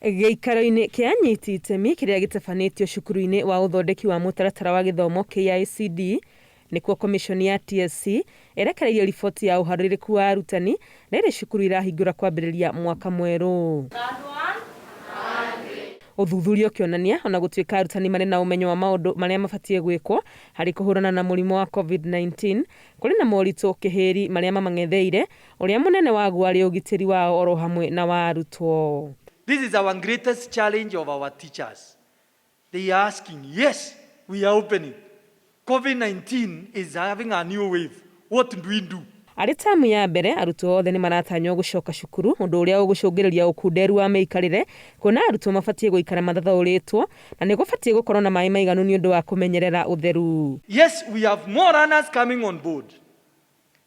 Gĩikaro-inĩ kĩa anyiti itemi kĩrĩa gĩtabanĩtio cukuru-inĩ wa ũthondeki wa mũtaratara wa gĩthomo KICD nĩkuo komiconi ya TSC ĩrekereirie riboti ya ũharĩrĩku wa arutani rĩrĩ cukuru irahingũra kwambĩrĩria mwaka mwerũ. Ũthuthuria ũkĩonania ona gũtuĩka arutani marĩ na ũmenyo wa maũndũ marĩa mabatiĩ gwĩkwo harĩ kũhũrana na mũrimũ wa Covid-19, kũrĩ na moritũ kĩhĩri marĩa mamang'etheire, ũrĩa mũnene waguo arĩ ũgitĩri wao oro hamwe na wa arutwo. This is our greatest challenge of our teachers. They are asking, yes, we are opening. COVID-19 is having a new wave. What do we do? Arĩ tamu ya mbere arutwo othe nĩ maratanywo gũcoka cukuru ũndũ ũrĩa ũgũcũngĩrĩria ũkunderu wa mĩikarĩre kuona arutwo mabatiĩ gũikara mathathaũrĩtwo na nĩ gũbatiĩ gũkorwo na maĩ maiganu nĩ ũndũ wa kũmenyerera ũtheru. Yes, we have more learners coming on board.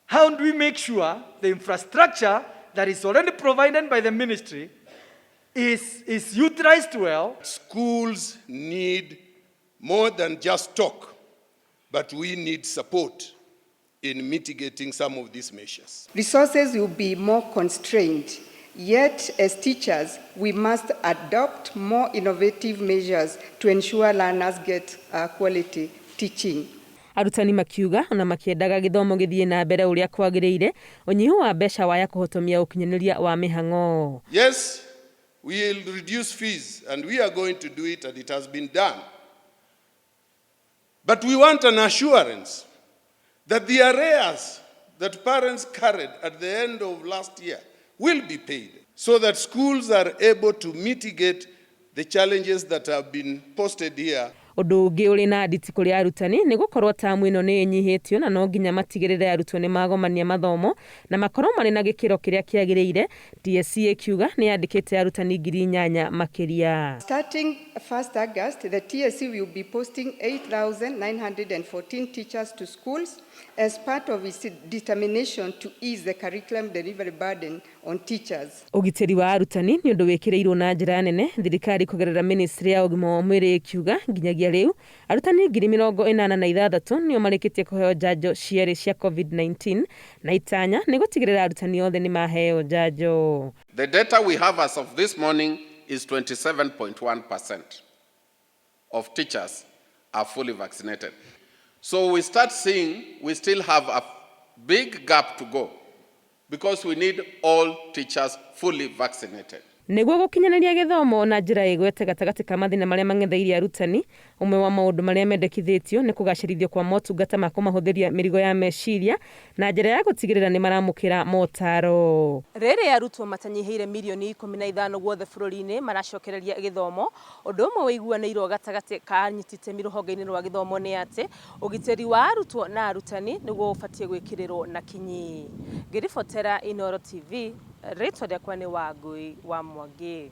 How do we make sure the infrastructure that is already provided by the ministry is utilized well? Schools need more than just talk, but we need support in mitigating some of these measures. Resources will be more constrained. Yet, as teachers, we must adopt more innovative measures to ensure learners get quality teaching. Arutani makiuga ona makĩendaga gĩthomo gĩthiĩ na mbere ũrĩa kwagĩrĩire, ũnyihu wa mbeca waya kũhotomia ũkinyanĩria wa mĩhang'o. Yes, we will reduce fees and we are going to do it and it has been done. But we want an assurance that the arrears that parents carried at the end of last year will be paid so that schools are able to mitigate the challenges that have been posted here. Ũndũ ũngĩ ũrĩ na nditi kũrĩ arutani nĩ gũkorwo tamu ĩno nĩ ĩnyihĩtio na no nginya matigĩrĩre arutwo nĩ magomania mathomo na makorwo marĩ na gĩkĩro kĩrĩa kĩagĩrĩire. TSC ĩkiuga nĩ yandĩkĩte arutani 8,000 makĩria. Starting 1st August, the TSC will be posting 8,914 teachers to schools as part of its determination to ease the curriculum delivery burden on teachers. Ũgitĩri wa arutani nĩ ũndũ wĩkĩrĩirwo na njĩra nene thirikari kũgerera ministry ya ũgima wa mwĩrĩ ĩkiuga nginyagia rĩu arutani 86,000 nĩo marĩkĩtie kũheo njanjo cierĩ cia COVID-19 na itanya nĩ gũtigĩrĩra arutani othe nĩ maheo njanjo. The data we have as of this morning is 27.1% of teachers are fully vaccinated. So we start seeing we still have a big gap to go because we need all teachers fully vaccinated. Nĩguo gũkinyanĩria gĩthomo na njĩra ĩgwete gatagatĩ ka mathĩna marĩa mang'etheire arutani, ũmwe wa maũndũ marĩa mendekithĩtio nĩ kũgacĩrithio kwa motungata ma kũmahũthĩria mĩrigo ya meciria na njĩra ya gũtigĩrĩra nĩ maramũkĩra motaro. Rĩrĩ arutwo matanyihĩire mirioni 15 guothe bũrũri-inĩ maracokereria gĩthomo, ũndũ ũmwe ũiguanĩirwo gatagatĩ ka anyiti itemi rũhonge-inĩ rwa gĩthomo nĩ atĩ ũgitĩri wa arutwo na arutani nĩguo ũbatiĩ gwĩkĩrĩrwo na kinyi. Ngĩribotera Inooro TV, rĩtwa rĩakwa nĩ Wangui wa Mwangi.